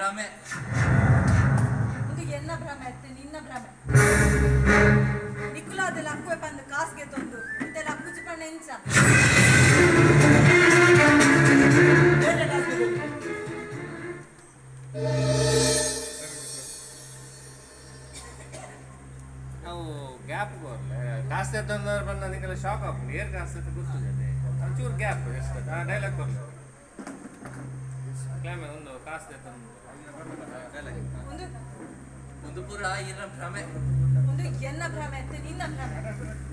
ಭ್ರಮೆ. ಒಂದು ಎನ್ನ ಭ್ರಮೆ ಅತ್ತೆ ನಿನ್ನ ಭ್ರಮೆ. ನಿಕುಲಾದೆಲ್ಲ ಅಕ್ಕುವೆ ಪಂದು ಕಾಸ್ಗೆ ತಂದು ಇದೆಲ್ಲ ಅಕ್ಕುಜಿ ಪಣ್ಣ ಎಂಚ. ನಾವು ಗ್ಯಾಪ್ ಬರ್ಲೆ ಕಾಸ್ತೆ ತಂದ್ರೆ ಬಂದು ಅದಕ್ಕೆಲ್ಲ ಶಾಕ್ ಆಗ್ಬೋದು. ಏರ್ ಕಾಸ್ತೆ ಗೊತ್ತಿದೆ ಒಂಚೂರು ಗ್ಯಾಪ್ ಎಷ್ಟು ಆ ಡೈಲಾಗ್ ಬರ್ಲಿ ಕ್ಲೈಮ್ಯಾಕ್ಸ್ ಒಂದು ಕಾಸ್ತೆ ತಂದು ಒಂದು ಒಂದು ಪೂರ ಇರ ಭ್ರಮೆ. ಒಂದು ಎನ್ನ ಭ್ರಮೆ ಅತ್ತೆ ನಿನ್ನ ಭ್ರಮೆ.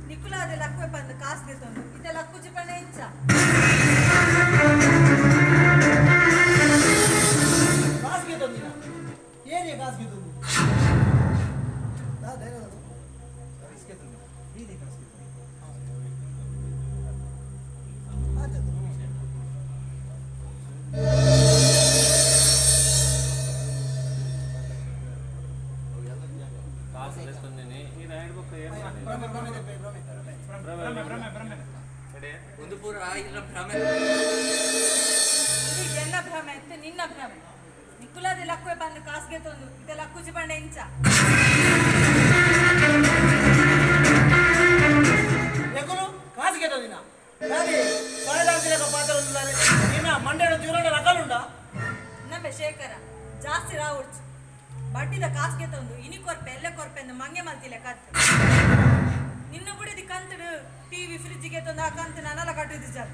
ನಿಕುಲಾದೆಲ್ಲ ಅಕ್ಕುವೆ ಪಂದು ಕಾಸ್ಗೆ ತಂದು ಇದೆಲ್ಲ ಅಕ್ಕುಜಿ ಪಣ್ಣ ಎಂಚ. ಕಾಸ್ಗೆ ತಂದಿನ ಏನೇ ಕಾಸ್ಗೆ ತಂದು ಕಾಸು ತಂದಿನಿ ಈ ಹೇಳ್ಬೇಕು ಏನು ಒಂದು ಪೂರ ಇರ ಭ್ರಮೆ. ಒಂದು ಎನ್ನ ಭ್ರಮೆ ಅತ್ತೆ ನಿನ್ನ ಭ್ರಮೆ. ನಿಕುಲಾದೆಲ್ಲ ಅಕ್ಕುವೆ ಪಂದು ಕಾಸ್ಗೆ ತಂದು ಇದೆಲ್ಲ ಅಕ್ಕುಜಿ ಪಣ್ಣ ಎಂಚ. ಎಗುಲು ಕಾಸಿಗೆ ತಂದಿನ ದಾದಿ ಕಾಯಲಾಂತಿಲಕ ಪಾತ್ರ ఉండాలి ನಿನ್ನ ಮಂಡ್ಯದ ಜೀವನ ರಕಲುಂಡ. ನಮ್ಮ ಶೇಖರ ಜಾಸ್ತಿ ರಾವುಡ್ಚು ಬಡ್ಡಿದ ಕಾಸ್ಗೆ ತಂದು ಇನಿ ಕೊರ್ಪೆ ಎಲ್ಲ ಕೊರ್ಪೆ ಎಂದು ಮಂಗೆ ಮಲ್ತಿಲ್ಲ ಕತ್ತು. ನಿನ್ನ ಬುಡಿದಿ ಕಂತಡು ಟಿವಿ ಫ್ರಿಜ್ಗೆ ತಂದು ಆ ಕಂತು ನಾನೆಲ್ಲ ಕಟ್ಟಿದ್ದು ಸರ್.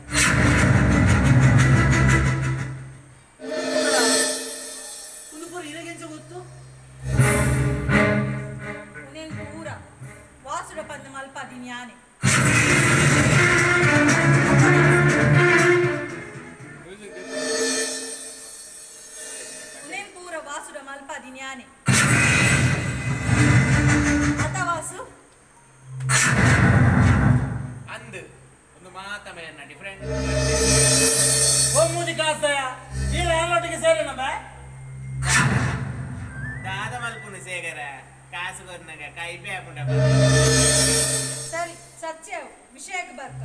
ಒಂದು ಪೂರ ಇರಗೆಂಚ ಗೊತ್ತು. ಉನೇನು ಪೂರ ವಾಸುಡ ಪಂದು ಮಲ್ಪಾದಿನಿ ಯಾನೆ. ಉನೇನು ಪೂರ ವಾಸುಡ ಮಲ್ಪಾದಿನಿ ಯಾನೆ. ಅತ ವಾಸು ಅಂದ್ ಒಂದು ಮಾತ ಮೇನ ಡಿಫರೆಂಟ್. ಒಮ್ಮುದಿ ಕಾಸ್ತಾಯ ಈ ಲ್ಯಾಂಡ್ಲಾರ್ಡ್ಗೆ ಸೇರಿನ ಬಾ. ದಾದ ಮಲ್ಪುನು ಸೇಗರ ಕಾಸು ಕೊರ್ನಗ ಕೈಪೆ ಹಾಕುಂಡ. ಸರಿ ಚರ್ಚೆ ವಿಷಯಕ್ಕೆ ಬರ್ಕ.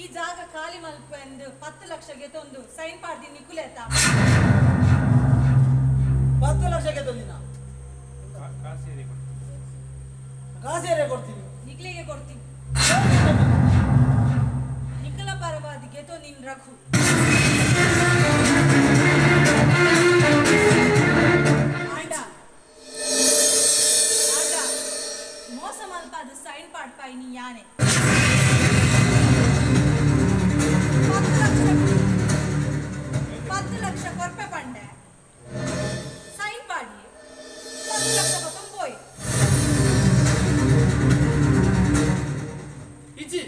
ಈ ಜಾಗ ಖಾಲಿ ಮಲ್ಪ ಎಂದು 10 ಲಕ್ಷಗೆ ತಂದು ಸೈನ್ ಪಾಡ್ದಿ ನಿಕುಲೇತ. 10 ಲಕ್ಷಕ್ಕೆ ತಂದಿನ ಕಾಸೇರೆ ಕೊಡ್ತೀನಿ ನಿಕ್ಲಿಗೆ ಕೊಡ್ತೀನಿ. ನಿಖಲ ಪರವಾದಿಗೆ ತೋ ನಿನ್ ರಘು. ಆಂಡ ಆಂಡ ಮೋಸ ಮಲ್ಪಾದ ಸೈನ್ ಪಾಡ್ಪಾಯಿ ನೀ ಯಾನೆ. 10 ಲಕ್ಷ 10 ಲಕ್ಷ ಕೊರ್ಪೆ ಪಂಡೆ ಸೈನ್ ಪಾಡಿ 10 ಲಕ್ಷ ಪೋಯ್. ಇಜ್ಜಿ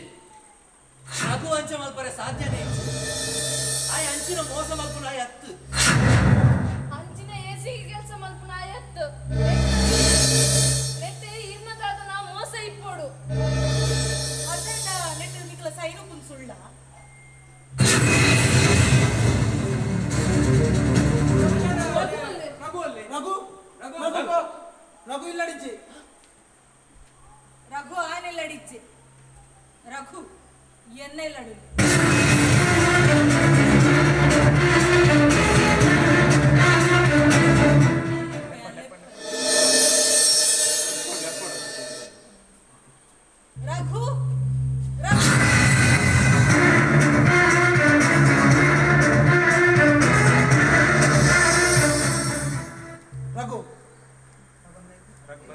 ರಘು ಅಂಚ ಮಲ್ಪರೆ ಸಾಧ್ಯನೇ ಇಜ್ಜಿ. ಆಯ್ ಅಂಚಿನ ಮೋಸ ಮಲ್ಪುನ ಆಯ್ ಅತ್ತು. ಅಂಚಿನ ಎಸಿ ಕೆಲಸ ಮಲ್ಪುನ ಆಯ್ ಅತ್ತು. ನೆತ್ತೆ ಇರ್ನದಾದ ನಾ ಮೋಸ ಇಪ್ಪೋಡು. ಅಜಂಡ ನೆಟ್ಟು ನಿಕ್ಲ ಸೈನು ಪುನ್ ಸುಳ್ಳ. ರಘು ರಘು ರಘು ಇಲ್ಲಡಿಜ್ಜಿ. ರಘು ಆನೆಲ್ಲಡಿಜ್ಜಿ. ರಘು ಎನ್ನೆಲ್ಲಡು. ರಘು ರಘು ರಘು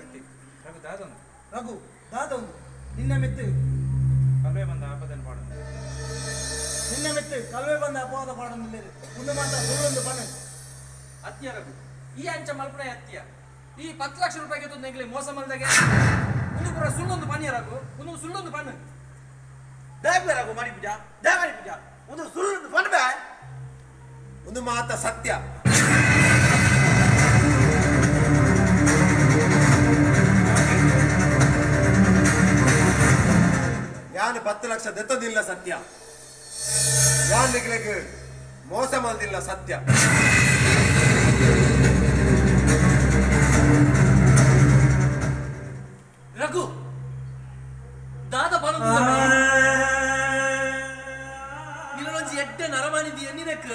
ರಘು ದಾದೊಂದು ರಘು ದಾದೊಂದು ನಿನ್ನ ಮೆತ್ತು ಕಲ್ವೆ ಬಂದ ಆಪದನ್ನು ಪಾಡೊಂದು. ನಿನ್ನ ಮೆತ್ತು ಕಲ್ವೆ ಬಂದ ಅಪವಾದ ಪಾಡೊಂದು ಒಂದು ಮಾತ್ರ ಸುಳ್ಳೊಂದು ಪಣ. ಅತ್ಯ ರಘು ಈ ಅಂಚ ಮಲ್ಪುಣ ಅತ್ಯ. ಈ 10 ಲಕ್ಷ ರೂಪಾಯಿಗೆ ತಂದು ಎಂಗ್ಲೆ ಮೋಸ ಮಲ್ದಾಗೆ ಒಂದು ಪೂರ ಸುಳ್ಳೊಂದು ಪನ್ಯ ರಘು. ಒಂದು ಸುಳ್ಳೊಂದು ಪಣ್ಣು. ದಾಯ ರಘು ಮಣಿ ಪೂಜಾ ದಾಯ ಮಣಿ ಪೂಜಾ ಒಂದು ಸುಳ್ಳೊಂದು ಪಣ್ಣು ಬೇ. ಒಂದು ಮಾತ ಸತ್ಯ. ಯಾನು 10 ಲಕ್ಷ ದೆತ್ತದಿಲ್ಲ ಸತ್ಯ. ಯಾನ್ ನಿಕ್ಲೆಗ್ ಮೋಸ ಮಲ್ದಿಲ್ಲ ಸತ್ಯ. ರಘು ದಾದ ಪನು ನಿನ್ನೊಂಜಿ ಎಡ್ಡೆ ನರಮಾನಿದಿ ಎನ್ನಿನಕ್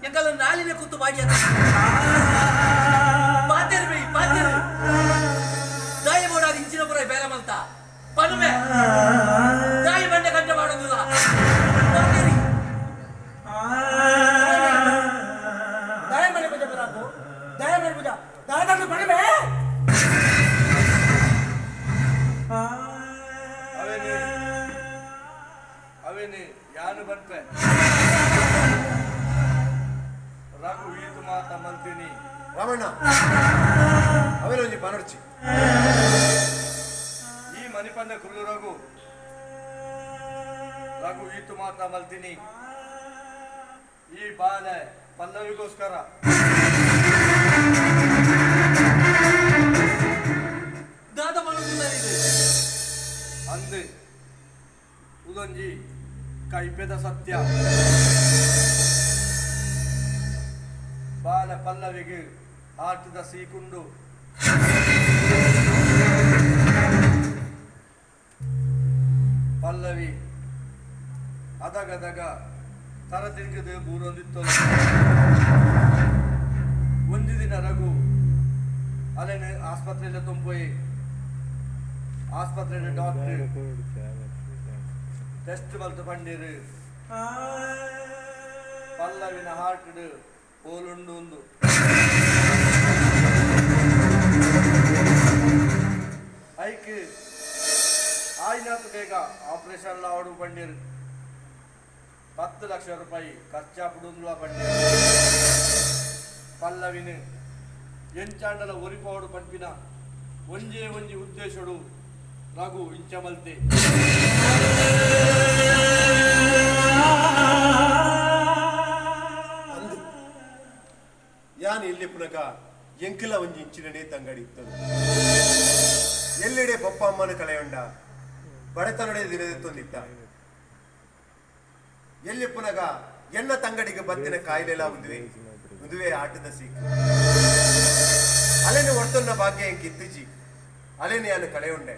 ಎಂಕಲ ನಾಲಿನ ಕೂತು ಮಾಡಿ ಪಾತೇರು ಬೈ ಪಾತೇರು ದಾಯಿ ಬೋಡಾದ ಇಂಚಿನ ಪುರ ಬೇಲೆ ಮಲ್ತ ಪನುಮೆ ದಾಯಿ ಬಂಡೆ ಕಂಟ ಮಾಡೋದಿಲ್ಲ ಪಾತೇರಿ ದಾಯ ಮಾಡಿ ಪೂಜೆ ಬರಾಕು ದಾಯ ಮಾಡಿ ಪೂಜಾ ದಾಯ ಪಣಿಮೆ ಅವೇನೆ ಅವೇನೆ ಯಾನು ಬನ್ಪೆ ರಘು ಈತು ಮಾತ ಮಲ್ತೀನಿ ರಾಮಣ್ಣ ಅವೇನೊಂಜಿ ಪನೊಡ್ಚಿ ಈ ಮನಿಪಂದ ಕುಲ್ಲು ರಘು ರಘು ಈತು ಮಾತ ಮಲ್ತೀನಿ ಈ ಬಾಲೆ ಪಲ್ಲವಿಗೋಸ್ಕರ ದಾದ ಮಾಡೋದಿಲ್ಲ ಇದು ಅಂದೆ ಉದೊಂಜಿ ಕೈಪೆದ ಸತ್ಯ ಬಾಲ ಪಲ್ಲವಿಗೆ ಆಟದ ಸೀಕುಂಡು ಪಲ್ಲವಿ ಅದಗದಗ ತರ ತಿರುಗದೆ ಬೂರೊಂದಿತ್ತು. ಒಂದು ದಿನ ರಘು ಅಲ್ಲೇನೆ ಆಸ್ಪತ್ರೆಯಲ್ಲಿ ತುಂಬೋಯಿ ಆಸ್ಪತ್ರೆಯ ಡಾಕ್ಟರ್ ಟೆಸ್ಟ್ ಬಲ್ತು ಪಂಡೀರು ಪಲ್ಲವಿನ ಹಾರ್ಟ್ ಹೋಲುಂಡು ಒಂದು ಐಕ್ ಆಯ್ನಾತು ಬೇಗ ಆಪರೇಷನ್ ಆಡು ಪಂಡೀರು 10 ಲಕ್ಷ ರೂಪಾಯಿ ಖರ್ಚಾಪುಡುಂದುಲ ಪಂಡೀರು ಪಲ್ಲವಿನ ಎಂಚಾಂಡಲ ಒರಿಪೋಡು ಪಂಪಿನ ಒಂಜೇ ಒಂಜಿ ಉದ್ದೇಶಡು ರಘು ಇಂಚಮಲ್ತೆ ಅಂದು ಯಾನ್ ಎಲ್ಲಿ ಪುನಕ ಎಂಕಲ ಒಂಜಿ ಇಂಚಿನಡೆ ತಂಗಡಿ ಇತ್ತು ಎಲ್ಲೆಡೆ ಬಪ್ಪ ಅಮ್ಮನ ಕಳೆಯೊಂಡ ಬಡತನಡೆ ದಿನದೆತ್ತೊಂದಿತ್ತ ಎಲ್ಲಿ ಪುನಗ ಎನ್ನ ತಂಗಡಿಗೆ ಬತ್ತಿನ ಕಾಯಿಲೆಲ್ಲ ಉಂದುವೆ ಉಂದುವೆ ಆಟದ ಸೀಕು ಅಲೆನ ಒರ್ತೊನ್ನ ಭಾಗ್ಯ ಎಂಕ್ ಇತ್ತಿಜಿ ಅಲೆನ ಯಾನು ಕಳೆಯುಂಡೆ.